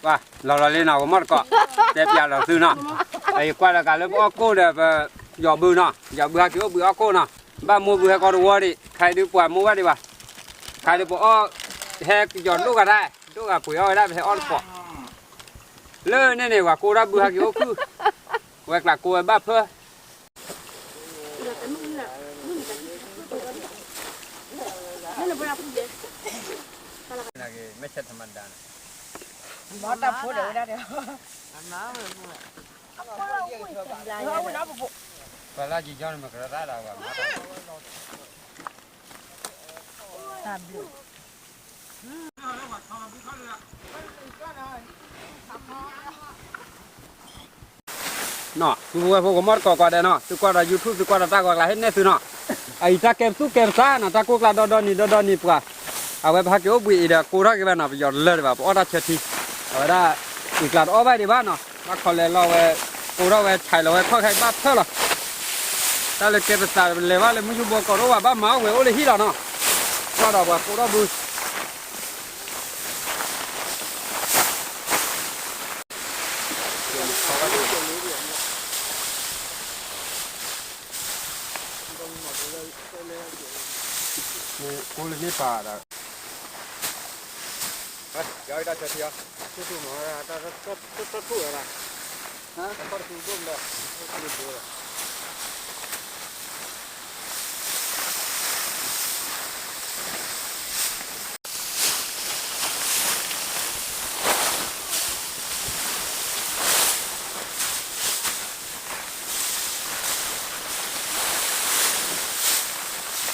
လီၤလီၤလံနီၤ ကမီၣ်တကိး တဲပၠးလီၤသုနီၤ, ယကွၢ်လၢကးလၢပအီၣ်ကိၣ်ဒီးပ ယီၤဘုနီၤ ယီၤဘုဟဲက့ၤအိၣ်ဘှံးအီၣ်ကိၣ်နီၤ, ဘၣ်မိၢ်ဘုဟဲကီတဝီဒံး ခါအံၤဒုးပှၤမိၢ်ဘၣ်ဒံးဘၣ်, ခါအံၤဒုးပအီၣ် ဟဲကယီၤဒိၣ်ဂၤဒၣ် ဒိၣ်ဂၤပှ့ၤအီၣ်ဝဲဒၣ် ပဟဲအီၣ်တကိး လၢန့ၣ်န့ၣ် ပှၤကိၢ်ထီၣ်ဘုဟဲက့ၤအိၣ်ခုၣ်, ဝဲကျးကိၢ်ဝဲဘၣ်ဖၢ မ့ၢ်တၢ်ဖိဒီးဝဲဒၣ်ဒီး ပှၤလၢယယီန့ၣ်မ့ၢ်ကရၢတၢ်ဒီးဝဲ နီၤ သုဝဲဖိကမီၣ်တကိးကွၢ်ဒဲးနီၤ သုကွၢ်ဒီး YouTube သုကွၢ်ဒီးတၢ်ဂီၤကျါဟ့ၣ်နဲၣ်သုနီၤ, အအံၤတၢ်ကဲပသူၣ်ကဲပသးနီၤ တၢ်ကိၢ်ကျါဒီဒီနံၤဒီဒီနံၤပှၤ, အဝဲပဟဲက့ၤအိၣ်ဘှံးအံၤဒီးကိၢ်ထီၣ်က့ၤဝဲနီၤ ပယီၤတလၢၢ်ဒံးဘၣ် ပအီၣ်တၢ်ဆၢထံ, အဝဲဒၣ် အံၤကျါတအီၣ်ဘၣ်ဒံးဘၣ်နီၤ ဘၣ်ခီလဲၤလီၤဝဲ ကိၢ်ထီၣ်ဝဲဆဲးလီၤဝဲခီၣ်ခဲဘၣ်ဖၢလီၤ, တၢ်လၢကဲပသးလဲၤဘၣ်လၢမုၢ်ယူဘီကီးဒိၣ်ဘၣ် ဘၣ်မၤအီၣ်ဝဲအိၣ်လၢဟံၣ်လီၤနီၤ, ကွ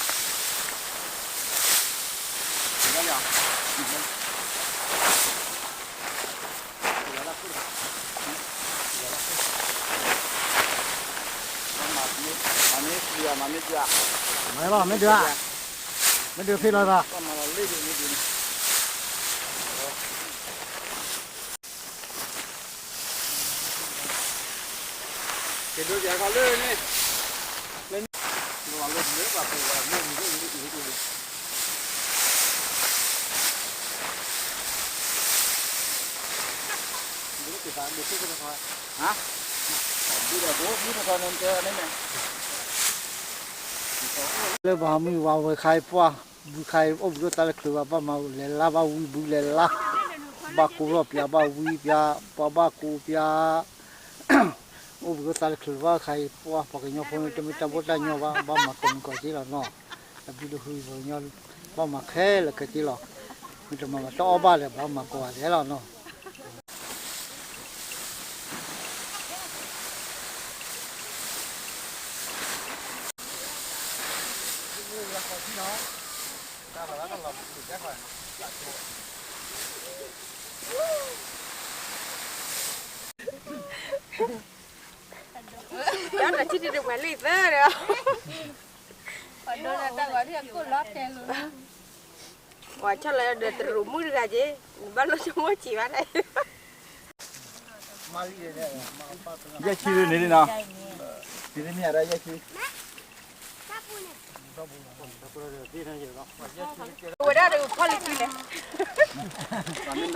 ၢ်ဒီးပှၤကိၢ်ထီၣ်ဘု ကိၢ်လၢန့ၣ်ပၤဒီး တၢ်ထူၣ်မး တၢ်ထူၣ်ဝဲဒၣ် တၢ်ထူၣ်ဒိၣ်မး မ့ၢ်လီၤ မ့ၢ်ဒုးဧါ, မ့ၢ်ဒုးဖံးလီၤသး လၢပှၤမုၢ်ဝါဝဲခါအံၤပှၢ် ဘုခါအံၤ အိၣ်ဘှံးအိၣ်သါလၢချုးဘၣ် ဘၣ်မၤလဲၤလါ ဘၣ်ဝံဘုလဲၤလါ ဘၣ်ကိၢ်ထီၣ်ပၠး ဘၣ်ဝံပၠး ပှၤဘၣ်ကိၢ်ပၠး အိၣ်ဘှံးအိၣ်သါလၢချုးဘၣ်ခါအံၤ ပှၤပှၤကညီဖိန့ၣ် တမ့ၢ်တၢ်ဘီၣ်တၢ်ညီဘၣ် ဘၣ်မၤကိးမုၢ်ကိးက့လီၤနီၤ, တဘျုးတဟူပှၤကညီ ဘၣ်မၤခဲလၢာ်ခဲဆ့လီၤ, မ့ၢ်တမၤဘၣ်တၢ်အီၣ်ဘၣ်ဒီး ဘၣ်မၤကိးဂၤဒဲးလီၤနီၤ. ပှၤဆီလီၤဒီးတရူးမုၣ်တဂၤက့, နဘၣ်လိၣ်ဆိကမိၣ်ဆံးဘၣ်တၢ်, ယဲၢ်ဆံန့ၣ်နီၤ, ယဲၢ်ဆံ ဝဲဒၣ်ဒီးဖီၣ်လံၤ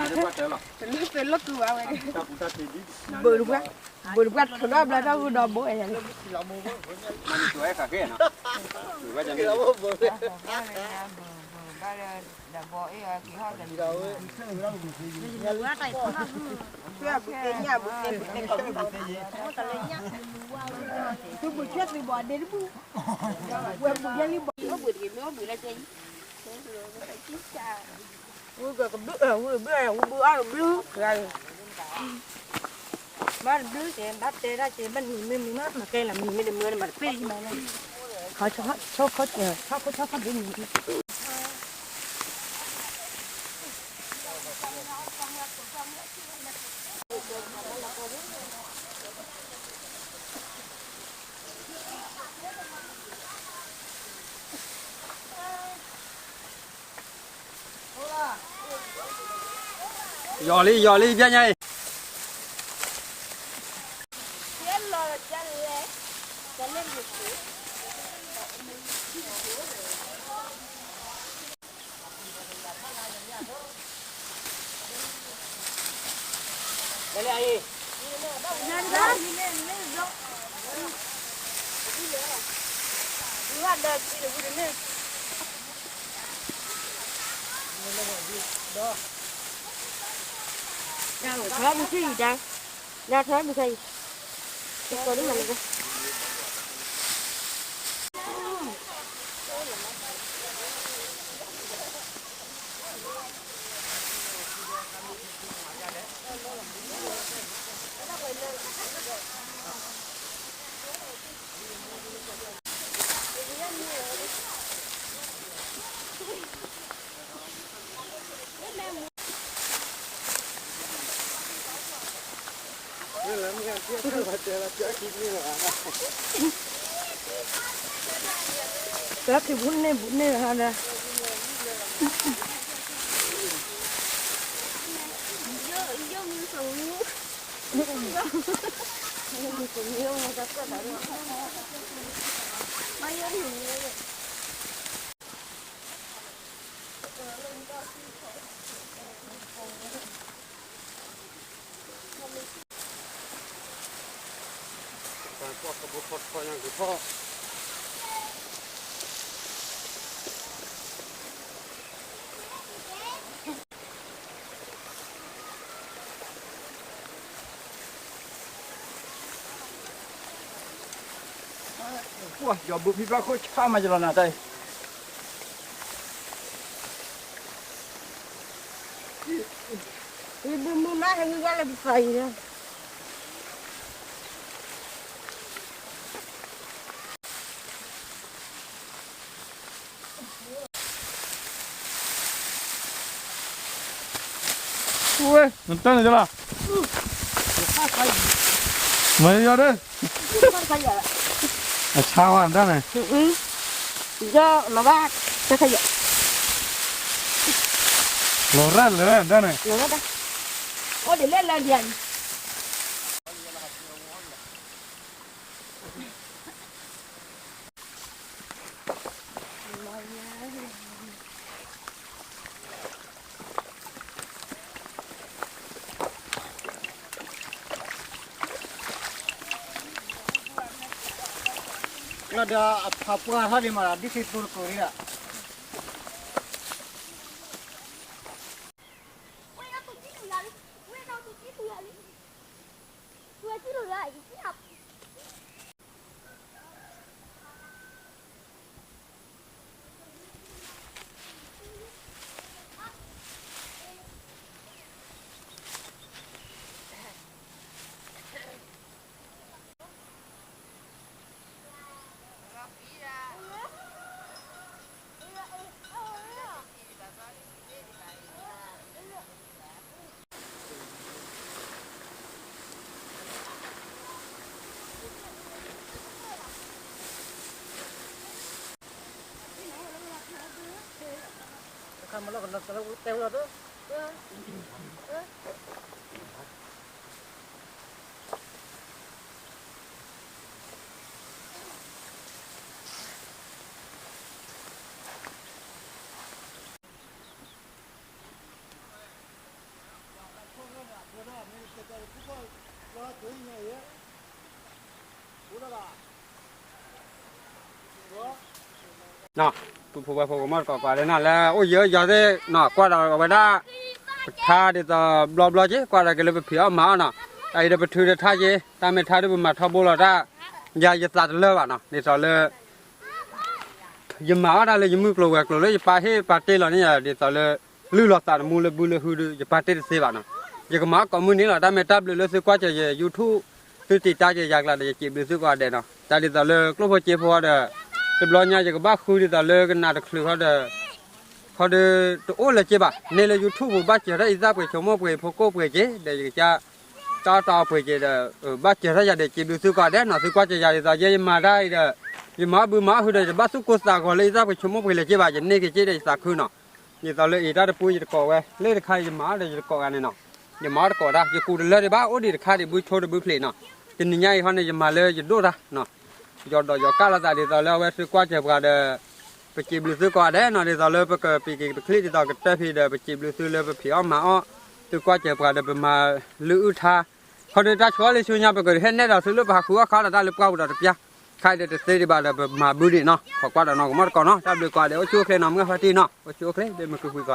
တုၤလဲၣ်, တလိၣ်သ့လိၣ်ကုၤဘၣ်ဝဲ, ဘုးတပှၢ်, ဘုးတပှၢ်ထီၣ်ဒီးဘျါထီၣ်ဂုၢ်ဒီးဘိအဲၣ်ယၤလံ, ဘုးဘၣ်ဒီး ဝံဘုးအီၣ်တဘျုး, ဘၣ်တဘျုးက့ၤ, ဘၣ်တဲဒၣ်က့ၤ ဘၣ်နံၤမ့ၢ်မုာ်မး မၤကဲလီၤ မံၤမ့ၢ်တမုာ်န့ၣ် မၤတပ့ၢ်ယမၤလီၤ, ခီ, ဆီခိၣ်, ဆီခိၣ်ဆီဖးဘ့ၣ်မံၤ ယီၤလံ ယီၤလံ ပျဲညါအံၤ. ကဲ ခံဘူးန့ၢ်ဘူးန့ၢ်ဟါဒီး ပှၢ် ယီၤဘုဖံဘျီခိၣ်ဆါမၤယလီၤနၤတၢ်အံၤ ယဘုမုၢ်မး ဟဲဝံၤဝဲလၢပသးအံၤလီၤ. ဝဲ နတၢ်န့ၣ်လီၤ. မၤယီၤဒၣ် အဆါဝဲတၢ်န့ၣ် လီၤဘၣ် တၢ်ခယီ လီၤရၣ်လၢတၢ်န့ၣ် အိၣ်ဒ်လဲၣ်လၢဒ်အံၤ ဒီးအဖးပှၢ်ထီၣ်ဒံးမး ဒ်သိးသိတကိးဒံးဒၣ် နီၤ ပုၢ်ဖိဝဲၢ်ဖိကမီၣ်တကိးကွၢ်လၢနီၤ လၢအိၣ်ယံၤအိၣ်ယီၤသ့ၣ်နီၤ ကွၢ်ဒီးအဝဲဒၣ် ပထါဒ်သိးဘျီဘျီက့ ကွၢ်ဒီးက့ၤလၢပဖံးအီၣ်မၤအီၣ်နီၤ တၢ်အံၤဒီးပထုးဒီးထါက့ တၢ်မ့ၢ်ထါဒ်ပမၤထီဘိလီၤတၢ် ယၤယသးတလၢဘၣ်နီၤ ဒ်သိးလၢ ယမၤအီၣ်တၢ်လၢယမုၢ်ကျိၤဝဲၤကျိၤလၢယပၢ်ဟ့ၣ်ပၢ်တ့လီၤန့ၣ်ယၤ ဒ်သိးလၢ လုၢ်လီၤသးတမူလၢဘုလၢဟုဒီး ယပၢ်တ့တသ့ဘၣ်နီၤ ယကမၤအီၣ်ကိးမုၢ်နံၤလီၤ တၢ်မ့ၢ်တၢ်ဘျုးလၢသုကွၢ်စၢၤယ YouTube သုတံာ်တာ်က့ၤယၤကျါဒီး ယစံးဘျုးသုကိးဂၤဒဲးနီၤ တၢ်ဒ်သိးလၢကျိၣ်ဖိစ့ဖိဃီဒီး တဘျီညါယကဘၣ်ဃုဒ်သိးလၢကနၣ်တချုးဃီဒီး ဃီဒီး တအိၣ်လၢၤက့ဘၣ် န့ၢ်လၢ YouTube ပူၤဘၣ်စၢၤတၢ်အံသၣ်ပှ့ၤဆိကမိၣ်ပှ့ၤဖိကိၣ်ပှ့ၤက့ၤ ဒီးယကစၢ် တၢ်အီၣ်တၢ်အီပှ့ၤက့ၤဒီး ဘၣ်စၢၤတၢ်ယၤဒီး စံးဘျုးသုကိးဂၤဒဲးနီၤ သုကွၢ်စၢၤယၤဒ်သိးယဲယမၤတၢ်အံၤဒီး ယမၤအီၣ်ဘုမၤအီၣ်ဟုဒီး ယတဘၣ်သူၣ်ကိၢ်သးဂီၤလၢအံသၣ်ပှ့ၤဆိကမိၣ်ပှ့ၤလၢၤက့ဘၣ် ယန့ၢ်က့ၤက့ၤဒီးယသးခုနီၤ ဒ်သိးလၢအံၤတၢ်တပူၤယတကိးဝဲ လၢတခါအံၤယမၤအီၣ်ဒီးယတကိးဂၤန့ၣ်နီၤ ယမၤအီၣ်တကိးတၢ် ယကူးတလၢဒံးဘၣ် အိၣ်ဒံးတခါဒံးဘုဆိတဘုဖျံးနီၤ တနံၤညါအံၤဟီန့ၣ် ယမၤလၢယဒိၣ်တၢ်နီၤ ယီၤဒီးယီၤကၢ်လိာ်သးဒ်သိးလၢအဝဲသုကွၢ်စၢၤပှၤဒီး ပစံးဘျုးသုကိးဂၤဒဲးနီၤ ဒ်သိးလၢပကပံးက့ၤပချံၣ်ဒ်သိးကတၢၢ်ဖံးဒီး ပစံးဘျုးသုလၢပဖံးအီၣ်မၤအီၣ် သုကွၢ်စၢၤပှၤဒီးပမၤလုၢ်အုၣ်ထါ ခီဒီးတၢ်ဆှီလၢဆူညါ ပကဟဲနဲၣ်ဒီးသုလၢပဟးဃုအီၣ်ခါဒီးတၢ်လၢပှၢ်ပူၤဒီးတပျၢ်, ခဲအံၤဒီးတသ့ဒံးဘၣ်ဒီးပမၤဘုဒံးနီၤ, ခိးကွၢ်ဒီးနီၢ်ကမီၣ်တကိးနီၤ, တၢ်ဘျုးကိးဂၤဒဲး အိၣ်ဆူၣ်အိၣ်ချ့နီၤ, မုၢ်ဂၢ်ဖါတံၢ်နီၤ, အိၣ်ဆူၣ်အိၣ်ချ့ ဒ်မုၢ်ကဖံးကွၢ်